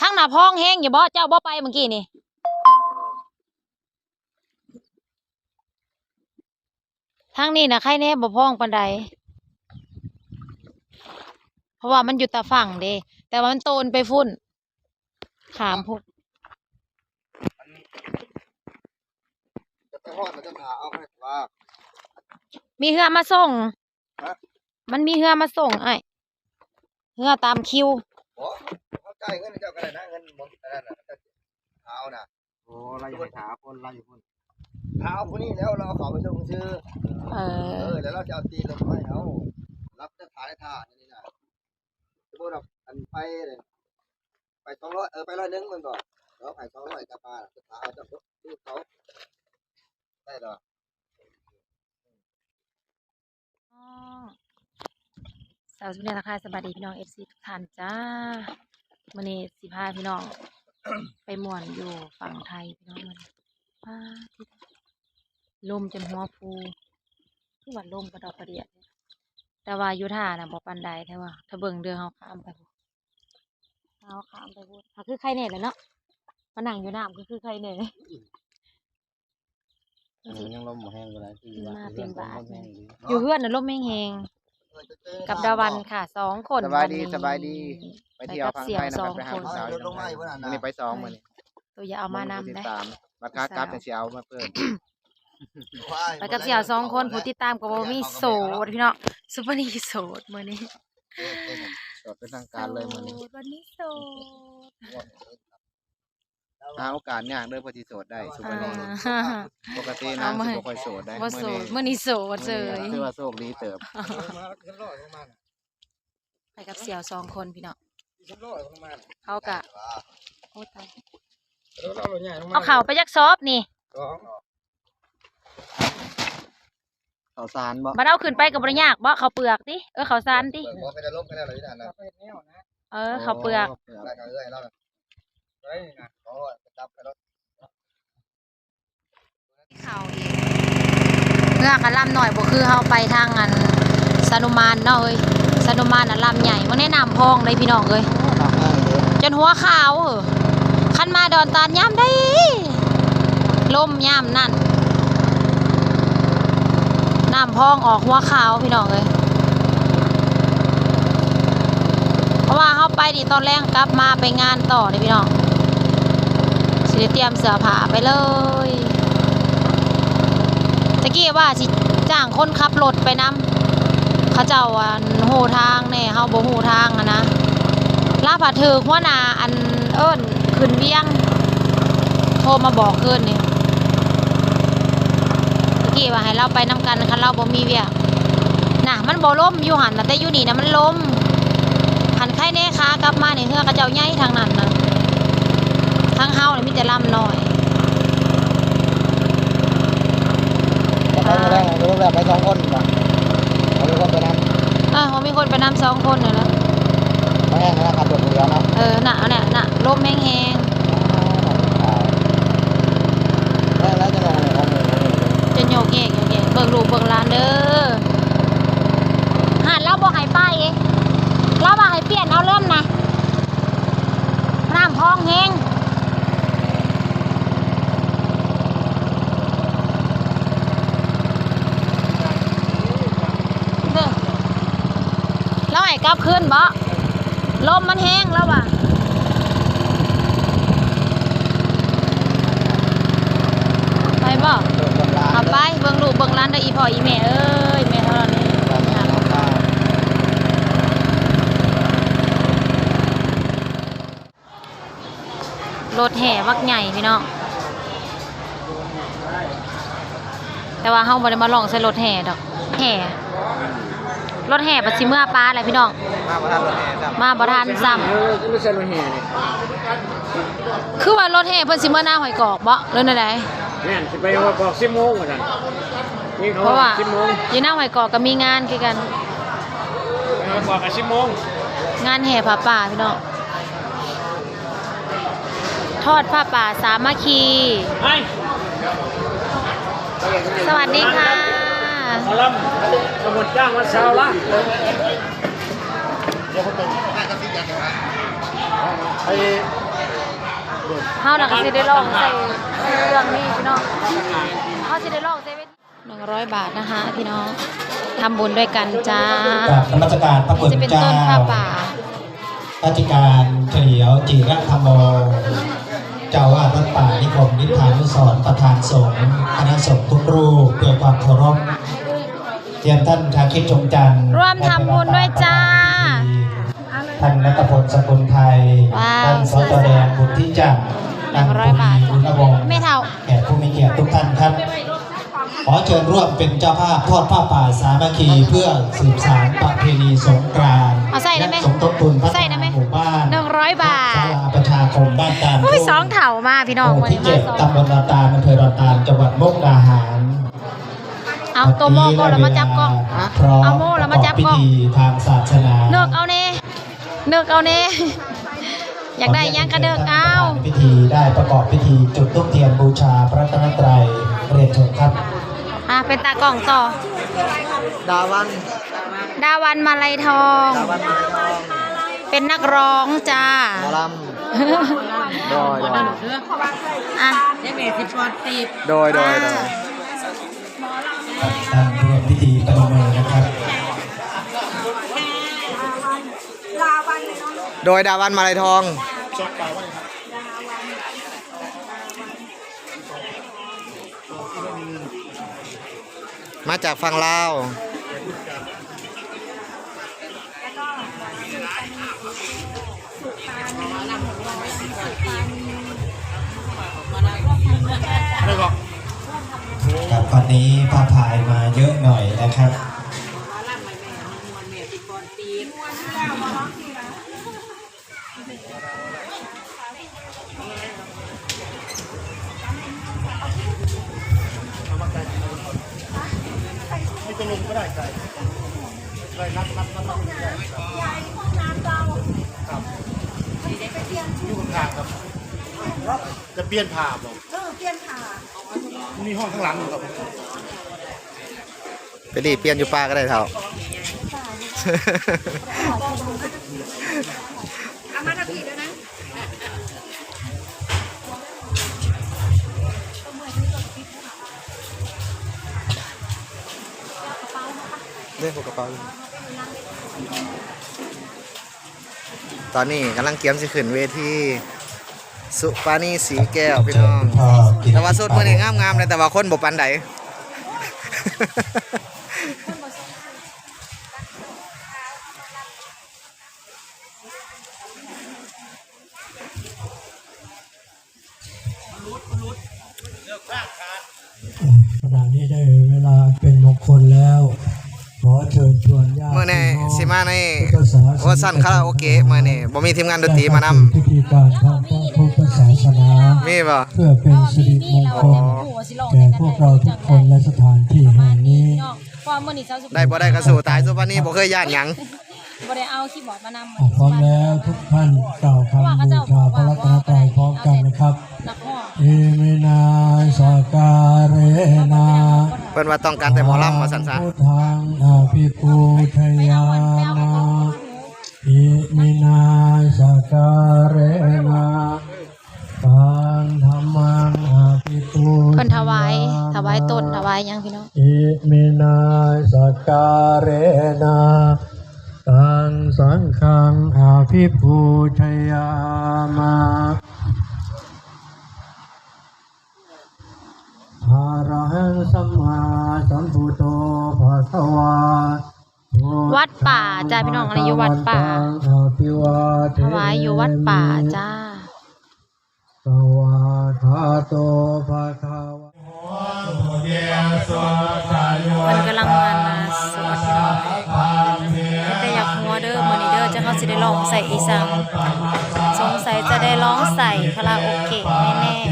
ທາງໜ້າພອງແຮງຢູ່ບໍ່? ເຈົ້າບໍ່ໄປມື້ກີ້ນີ້? ທາງນີ້ນະໄຄແນ່ ບໍ່ພອງປານໃດ ເພາະວ່າມັນຢູ່ຕາຝັ່ງເດ້ ແຕ່ວ່າມັນໂຕນໄປພຸ້ນ ຂ້າມພຸ້ນ ຈະໄປຮອດແລ້ວຈະຖ້າເອົາໃຫ້ວ່າ ມີເຮືອມາສົ່ງ ຮະ? ມັນມີເຮືອມາສົ່ງອ້າຍ ເຮືອຕາມຄິວ ບໍ່ ເຮົາຈ່າຍເງິນໃຫ້ເຈົ້າກໍໄດ້ນະ ເງິນໝົດອັນນັ້ນນະ ເອົານະ ໂອ້ ລາວຢາກໄປຖ້າເອົາຄົນ ລາວຢູ່ພຸ້ນ ຖ້າເອົາຜູ້ນີ້ແລ້ວ ລາວເອົາເຂົ້າໄປສົ່ງຊື່ ເອີ ເອີ ແລ້ວລາວຈະເອົາຕີນລົງມາໃຫ້ເຮົາ ລັບແຕ່ຖ້າໄດ້ຖ້ານີ້ນະ ສົມມຸດວ່າ ອັນ ໄປ ໄປສອງຮ້ອຍ ເອີ ໄປຮ້ອຍໜຶ່ງແມ່ນບໍ່ ແລ້ວໃຫ້ສອງຮ້ອຍກັບມາ ຖ້າເອົາຈາກເຂົາ ໄດ້ດອກ. ສາວສຸເນຍທັກທາຍສະບາຍດີພີ່ນ້ອງເອັຟຊີທຸກທ່ານຈ້າ. ມື້ນີ້ຊິພາພີ່ນ້ອງໄປມ່ວນຢູ່ຝັ່ງໄທພີ່ນ້ອງ. ປາດ ລົມຈົນຫົວຟູ ຄືວ່າລົມກະດອກກະເດຍ ແຕ່ວ່າຢູ່ທ່ານະບໍ່ປານໃດ ແຕ່ວ່າຖ້າເບິ່ງເດີ ເຮົາຂ້າມໄປ ເຮົາຂ້າມໄປພຸ້ນ ກໍຄືໄຄແນ່ແຫຼະເນາະ ມານັ່ງຢູ່ນ້ຳກໍຄືໄຄແນ່. ອັນນີ້ມັນຍັງລົມບໍ່ແຮງປານໃດ ຄືວ່າ ມາເປັນບາດ ຢູ່ເຮືອນນະລົມແຮງໆ ກັບດາວັນຄ່ະ ສອງຄົນ. ສະບາຍດີ ສະບາຍດີ ໄປທ່ຽວຝັ່ງໄທນຳກັນ ໄປຫາຜູ້ສາວຢູ່ຝັ່ງໄທ ມື້ນີ້ໄປສອງ ມື້ນີ້ ໂຕຢ່າເອົາມານຳເດ້ ບັດຂາກັບຈັ່ງຊິເອົາມາເພີ່ມ ແລ້ວກໍຊິເອົາສອງຄົນ ຜູ້ຕິດຕາມກໍບໍ່ມີ ໂສດພີ່ນ້ອງ ຊຸປະນີໂສດມື້ນີ້ ໂສດເປັນທາງການເລີຍມື້ນີ້ ໂສດ ວັນນີ້ໂສດ. ຫາໂອກາດຍາກເດີ ເພື່ອຊິໂສດໄດ້ ຊຸປະນີ ອ່າ ປົກກະຕິນາງຊິບໍ່ຄ່ອຍໂສດໄດ້ ບໍ່ໂສດ ມື້ນີ້ ມື້ນີ້ໂສດເຊີຍ ມື້ນີ້ຖືວ່າໂຊກດີເຕີບ. ໄປກັບສຽວສອງຄົນພີ່ນ້ອງ ເຂົາກະ ໂອ້ຕາຍ ເອົາເຂົ້າໄປຈັກສອບນີ້ ເຂົ້າສານບໍ່? ບັດເອົາຂຶ້ນໄປກໍບໍ່ໄດ້ຍາກບໍ່? ເຂົ້າເປືອກຕິ? ເອີ ເຂົ້າສານຕິ? ເອີ ເຂົ້າເປືອກ ເຂົ້າເປືອກ ເຂົ້າອີກ. ເຮືອກໍລຳນ້ອຍ ບໍ່ຄືເຮົາໄປທາງອັນສານຸມານເນາະເອີຍ ສານຸມານນະລຳໃຫຍ່ ເບິ່ງແນ່ ນ້ຳພອງເດ້ພີ່ນ້ອງເອີຍ ຈົນຫົວຂາວ. ຄັນມາດອນຕານຍາມໃດ ລົມຍາມນັ້ນ ນ້ຳພອງອອກຫົວຂາວພີ່ນ້ອງເອີຍ. ເພາະວ່າເຮົາໄປນີ້ຕອນແລງກັບມາໄປງານຕໍ່ເດ້ພີ່ນ້ອງ ຊິໄດ້ຕຽມເສື້ອຜ້າໄປເລີຍ. ຕະກີ້ວ່າຊິຈ້າງຄົນຂັບລົດໄປນຳ ເຂົາເຈົ້າອັນຮູ້ທາງແນ່ ເຮົາບໍ່ຮູ້ທາງຫັ້ນນະ. ລາວພັດຖືກຫົວໜ້າອັນເອີ້ນຂຶ້ນວຽງ ໂທມາບອກຄືນນີ້ ຕະກີ້ວ່າໃຫ້ລາວໄປນຳກັນ ຄັນລາວບໍ່ມີວຽກນະ. ມັນບໍ່ລົມຢູ່ຫັ້ນນະ ແຕ່ຢູ່ນີ້ນະມັນລົມ. ຫັ້ນໄຄແນ່ ຂາກັບມານີ້ເຮືອເຂົາເຈົ້າໃຫຍ່ທັງນັ້ນນະ ທາງເຮົານີ້ມີແຕ່ລຳນ້ອຍ. ຈະໄປມື້ແລງ ຫຼືວ່າໄປສອງຄົນບໍ່? ເຮົາມີຄົນໄປນຳ ເອີ ເຮົາມີຄົນໄປນຳສອງຄົນນີ້ແຫຼະ ບໍ່ແຮງນະ ຂັບລົດຜູ້ດຽວເນາະ. ເອີ ນະ ເອົາແນ່ ນະ ລົມແຮງໆ ແລ້ວ ແລ້ວຈະລົງ ລົງ ລົງ ລົງ ຈົນໂຍກເຍກ ໂຍກເຍກ. ເບິ່ງລູກເບິ່ງຫຼານເດີ ຫັ້ນລາວບໍ່ໃຫ້ໄປ ລາວວ່າໃຫ້ປ່ຽນເອົາເລີນນະ ນ້ຳພອງແຮງ. ເບິ່ງ ລາວໃຫ້ກັບຄືນບໍ? ລົມມັນແຮງລາວວ່າ. ໄປບໍ? ເອົາໄປ ເບິ່ງລູກເບິ່ງຫຼານເດີ ອີພໍ່ອີແມ່ເອີຍ ແມ່ເທົ່ານັ້ນ. ລົດແຫ່ບັກໃຫຍ່ພີ່ນ້ອງ ແຕ່ວ່າເຮົາບໍ່ໄດ້ມາລອງໃສ່ລົດແຫ່ດອກ ແຫ່ ລົດແຫ່ບັດຊິເມືອປາແຫຼະພີ່ນ້ອງ ມາບໍ່ທັນລົດແຫ່ຊ້ຳ ມາບໍ່ທັນຊ້ຳ. ເອີ ລົດແຫ່ນີ້ ຄືວ່າລົດແຫ່ເພິ່ນຊິເມືອນາຫ້ວຍກອກບໍ ຫຼືແນວໃດ? ແມ່ນ ຊິໄປຫ້ວຍກອກສິບໂມງວ່າຊັ້ນ ຍິງເຂົາ ເພາະວ່າ ສິບໂມງ ຢູ່ນາຫ້ວຍກອກກໍມີງານຄືກັນ ໄປຫ້ວຍກອກກໍສິບໂມງ ງານແຫ່ຜ້າປ່າພີ່ນ້ອງ. ທອດຜ້າປ່າສາມັກຄີ ສະຫວັດດີຄ່ະ ໝໍລຳ ສະໝຸດຈ້າງວັນເສົາລະ ໄອ້ ເຮົານະກະຊິໄດ້ລອງໃສ່ເຄື່ອງນີ້ພີ່ນ້ອງ ເຮົາຊິໄດ້ລອງໃສ່ເວທີ ໜຶ່ງຮ້ອຍບາດນະຮະພີ່ນ້ອງ ທຳບຸນດ້ວຍກັນຈ້າ ກາບນະມັດສະການພະຄຸນເຈົ້າ ນີ້ຈະເປັນຕົ້ນຜ້າປ່າ ພະອາຈານ ຖະຫຼຽວ ຈິລະທຳໂມ ເຈົ້າອາວາດວັດປ່ານິຄົມ ນິທານຸສອນ ປະທານສົງ ຄະນະສົງທຸກຮູບ ດ້ວຍຄວາມເຄົາລົບ ຮຽນທ່ານ ທາຄິດ ຊົງຈັນ ຮ່ວມທຳບຸນດ້ວຍຈ້າ ທ່ານ ນັດຕະພົນ ສະກຸນໄທ ວ້າວ ທ່ານ ສຈ ແດງ ບຸດທິຈັນ ໜຶ່ງຮ້ອຍບາດ ແມ່ເຖົ້າ ແຂກຜູ້ມີກຽດທຸກທ່ານ ຂໍເຊີນຮ່ວມເປັນເຈົ້າພາບທອດຜ້າປ່າສາມັກຄີ ເພື່ອສືບສານປະເພນີສົງການ ເອົາໃສ່ໄດ້ໄໝ? ແລະ ສົມທົບທຶນພັດທະນາໝູ່ບ້ານ ໜຶ່ງຮ້ອຍບາດ ສາລາປະຊາຄົມບ້ານຕານ ໂອ້ຍ ສອງເຖົ້າມາພີ່ນ້ອງ ໝູ່ທີເຈັດ ຕຳບົນດອນຕານ ອຳເພີດອນຕານ ຈັງຫວັດມຸກດາຫານ ເອົາ ໂຕໂມໂກລະມາຈັບກ້ອງ ເອົາໂມລະມາຈັບກ້ອງ ເນາະ ເອົາແນ່ ເນີກເອົາແນ່ ຢາກໄດ້ຫຍັງກະເນີກເອົາ ພິທີ ໄດ້ປະກອບພິທີຈຸດທູບທຽນບູຊາພະລັດຕະນະໄຕ ຮຽນເຊີນຄັບ ອ່າ ເປັນຕາກ້ອງຕໍ່ ດາວັນ ດາວັນ ມາໄລທອງ ເປັນນັກຮ້ອງຈ້າ ໝໍລຳ ໂດຍ ໂດຍ ອ່ະ ໂດຍ ໂດຍ ໂດຍ ທ່ານຮ່ວມພິທີປະນົມມືນະຄັບ ໂດຍ ດາວັນ ມາໄລທອງ ມາຈາກຝັ່ງລາວ ແລ້ວກໍ ครับ วันนี้ผ้าพายมาเยอะหน่อยนะครับ จะเปลี่ยนผ้าบ่ เออ เปลี่ยนผ้า มีห้องข้างหลังอยู่ครับ ໄປລີ້ປ່ຽນຢູ່ປ່າກໍໄດ້ເຖົ້າ ເອົາມາທາງພີ້ເດີນາງ ເດ້ ພວກກະເປົາຢູ່ ຕອນນີ້ກຳລັງກຽມຊິຂຶ້ນເວທີ ສຸປານີ ສີແກ້ວ ພີ່ນ້ອງ ແຕ່ວ່າຊຸດມື້ນີ້ງາມໆເລີຍ ແຕ່ວ່າຄົນບໍ່ປານໃດ. ຂະນະນີ້ໄດ້ເວລາເປັນມົງຄົນແລ້ວ ຂໍເຊີນຊວນຍາດພີ່ນ້ອງ ມື້ນີ້ຊິມາໃນ ເວອຊັນຄາຣາໂອເກະ ມື້ນີ້ບໍ່ມີທີມງານດົນຕີມານຳ ພິທີການທາງພະພຸດທະສາສະໜາ ມີບໍ່? ເພື່ອເປັນສິລິມົງຄົນແກ່ພວກເຮົາທຸກຄົນ ແລະ ສະຖານທີ່ແຫ່ງນີ້ ໄດ້ບໍ່ໄດ້ກະສູ້ຕາຍ ສຸປານີບໍ່ເຄີຍຢ້ານຫຍັງ. ບໍ່ໄດ້ເອົາຄີບອດມານຳ ອ່ະ ພ້ອມແລ້ວ ທຸກທ່ານກ່າວຄຳບູຊາພະລັດຕະນະໄຕພ້ອມກັນນະຄັບ ອິມິນາ ສະກາເຣນາ ເພິ່ນວ່າຕ້ອງການແຕ່ໝໍລຳວ່າຊັ້ນຊະ ພຸດທັງ ອະພິປູຊະຍາມາ ອິມິນາ ສະກາເຣນາ ຕັງ ທຳມັງ ອະພິປູຊະຍາມາ ເພິ່ນຖວາຍ ຖວາຍຕົ້ນ ຖວາຍຫຍັງພີ່ນ້ອງ ອິມິນາ ສະກາເຣນາ ຕັງ ສັງຄັງ ອະພິປູຊະຍາມາ ອະລະຫັງ ສຳມາສຳພຸດໂທ ພະຄະວາ ວັດປ່າຈ້າພີ່ນ້ອງ ອັນນີ້ຢູ່ວັດປ່າ ຖວາຍຢູ່ວັດປ່າຈ້າ ສະວາກຂາໂຕ ພະຄະວາ ເພິ່ນກຳລັງ ອັນນ່າ ສວດຢູ່ ແຕ່ຢ່າຫົວເດີ ມື້ນີ້ເດີ ຈັກເຮົາຊິໄດ້ລອງໃສ່ອີ່ສັງ ສົງໄສຈະໄດ້ລອງໃສ່ຄາຣາໂອເກະແນ່ໆ.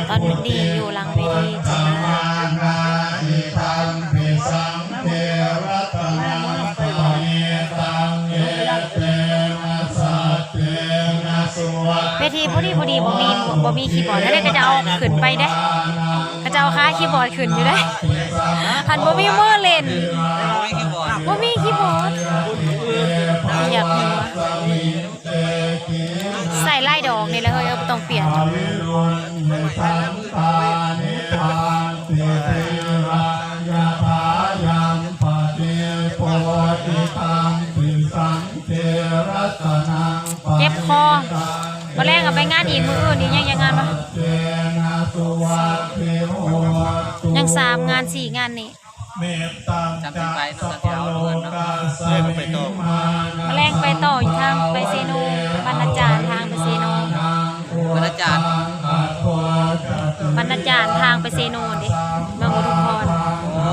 ຕອນນີ້ຢູ່ຫຼັງເວທີຈ້າ ເວທີພໍດີ ບໍ່ມີ ບໍ່ມີຄີບອດ ແລ້ວເດ້ ເຂົາເຈົ້າເອົາຂຶ້ນໄປເດ້ ເຂົາເຈົ້າເອົາຄາຄີບອດຂຶ້ນຢູ່ເດ້ ຫັ້ນບໍ່ມີມືຫຼິ້ນ ບໍ່ມີຄີບອດ. ຕ້ອງປ່ຽນ. ເຈັບຄໍ. ມື້ແລງກໍໄປງານອີກ ມື້ອື່ນອີກ ຍັງຈັກງານວະ? ຍັງສາມງານ ສີ່ງານນີ້. ຈຳຊິໄປເນາະ ຕອນທີ່ເຮົາເດີນເນາະ ເອີ ໄປຕໍ່ ມື້ແລງໄປຕໍ່ຢູ່ທາງໄປເຊໂນ ບັນນາຈານ ທາງໄປເຊໂນ ບັນນາຈານ ບັນນາຈານ ທາງໄປເຊໂນເດ້ ເມືອງອຸທຸມພອນ. ໂອ້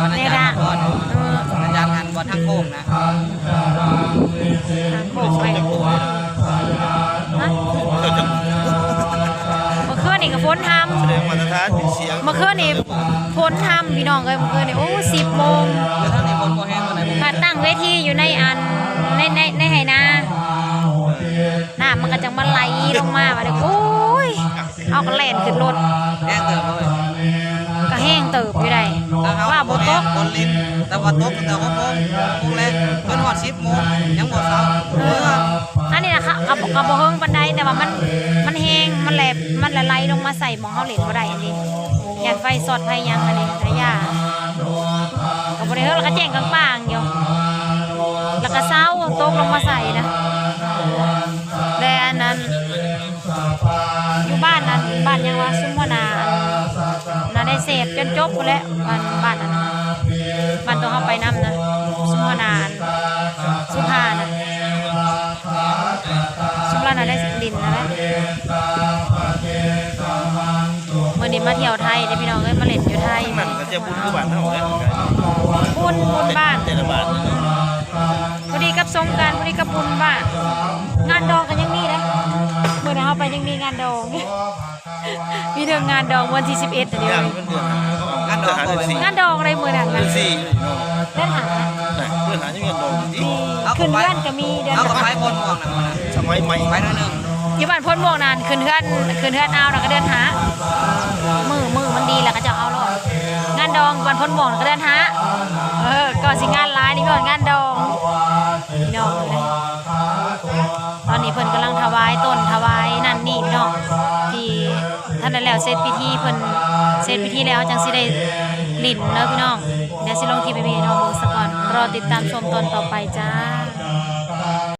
ບັນນາຈານ ເອີ ບັນນາຈານ ອັນບ່ອນທາງໂຄ້ງນະ. ທາງໂຄ້ງໄປ ຮະ? ເມື່ອຄືນນີ້ກໍຝົນຫ້ຳ ສະແດງມາດຕະຖານເປັນສຽງ ເມື່ອຄືນນີ້ຝົນຫ້ຳ ພີ່ນ້ອງເອີຍ. ເມື່ອຄືນນີ້ ໂອ້ ສິບໂມງ ແລ້ວທາງນີ້ຝົນບໍ່ແຮງປານໃດ ພາດຕັ້ງເວທີຢູ່ໃນອັນ ໃນ ໃນ ໃນໄຮ່ນາ ນ້ຳມັນກໍຈັ່ງມາໄຫຼລົງມາ ບາດນີ້ ໂອ້ຍ ເຮົາກໍແລ່ນຂຶ້ນລົດ ແຮງເຕີບເລີຍ ກໍແຮງເຕີບຢູ່ໃດ ແຕ່ວ່າບໍ່ຕົກ ແຕ່ວ່າຕົກຕັ້ງແຕ່ຫົກໂມງ ຫົກໂມງແລງ ຈົນຮອດສິບໂມງ ຍັງບໍ່ເຊົາ. ເອີ ອັນນີ້ນະ ກໍ ກໍ ກໍບໍ່ເຮິງປານໃດ ແຕ່ວ່າມັນ ມັນແຮງ ມັນແຫຼບ ມັນລະໄຫຼລົງມາໃສ່ໝ່ອງເຮົາຫຼິ້ນບໍ່ໄດ້ອັນນີ້ ຢ້ານໄຟຊັອດໄຟຫຍັງອັນນີ້ ກະຢ້ານ ກໍບໍ່ໄດ້ເຮິງ ແລ້ວກໍແຈ້ງກາງໆຢູ່ ແລ້ວກໍເຊົາ ຕົກລົງມາໃສ່ນະ ແລະ ອັນນັ້ນ ຢູ່ບ້ານນັ້ນ ບ້ານຫຍັງວະ ຊຸມຫົວໜ້າອັນ ນາໄດ້ເສບຈົນຈົບພຸ້ນແຫຼະ ບ້ານ ບ້ານນັ້ນ ບ້ານຕົວເຮົາໄປນຳນະ ຊຸມຫົວໜ້າອັນ ສຸພານະ ຊຸມລາວນາໄດ້ຫຼິ້ນຫັ້ນແຫຼະ. ມື້ນີ້ມາທ່ຽວໄທເດ້ພີ່ນ້ອງເອີຍ ມາຫຼິ້ນຢູ່ໄທ ມັນກໍຈະບຸນຄືບ້ານເຮົາແຫຼະ ບຸນ ບຸນບ້ານ ແຕ່ລະບ້ານ ພໍດີກັບສົງການ ພໍດີກັບບຸນບ້ານ ງານດອງກໍຍັງມີເດ້ ມື້ນັ້ນເຮົາໄປຍັງມີງານດອງ ມີເລື່ອງງານດອງວັນທີສິບເອັດນີ້ເດ້ ງານດອງ ງານດອງໃດມື້ນັ້ນນະ ເດືອນສີ່ເນາະ ເດືອນຫ້າ ເດືອນຫ້າຍັງງານດອງຢູ່ຕິ ຂຶ້ນເຮືອນກໍມີເດືອນ ເຮົາກໍໄປໂພນມ່ວງນະ ສະໄໝໃໝ່ ໄປໜ້ອຍໜຶ່ງ ຢູ່ບ້ານໂພນມ່ວງນັ້ນ ຂຶ້ນເຮືອນ ຂຶ້ນເຮືອນອາວນະກໍເດືອນຫ້າ ມື້ ມື້ມັນດີແລ້ວເຂົາເຈົ້າເອົາໂລດ ງານດອງບ້ານໂພນມ່ວງນະກໍເດືອນຫ້າ ເອີ ກໍຊິງານຫຼາຍນີ້ ງານດອງ ພີ່ນ້ອງເອີຍ ຕອນນີ້ເພິ່ນກຳລັງຖວາຍຕົ້ນຖວາຍນັ້ນນີ້ພີ່ນ້ອງ ທີ່ທັນໄດ້ແລ້ວເສັດພິທີ ເພິ່ນເສັດພິທີແລ້ວ ເຮົາຈັ່ງຊິໄດ້ຫຼິ້ນເດີພີ່ນ້ອງ. ດຽວຊິລົງຄລິບໃຫ້ພີ່ນ້ອງເບິ່ງສາກ່ອນ ລໍຕິດຕາມຊົມຕອນຕໍ່ໄປຈ້າ.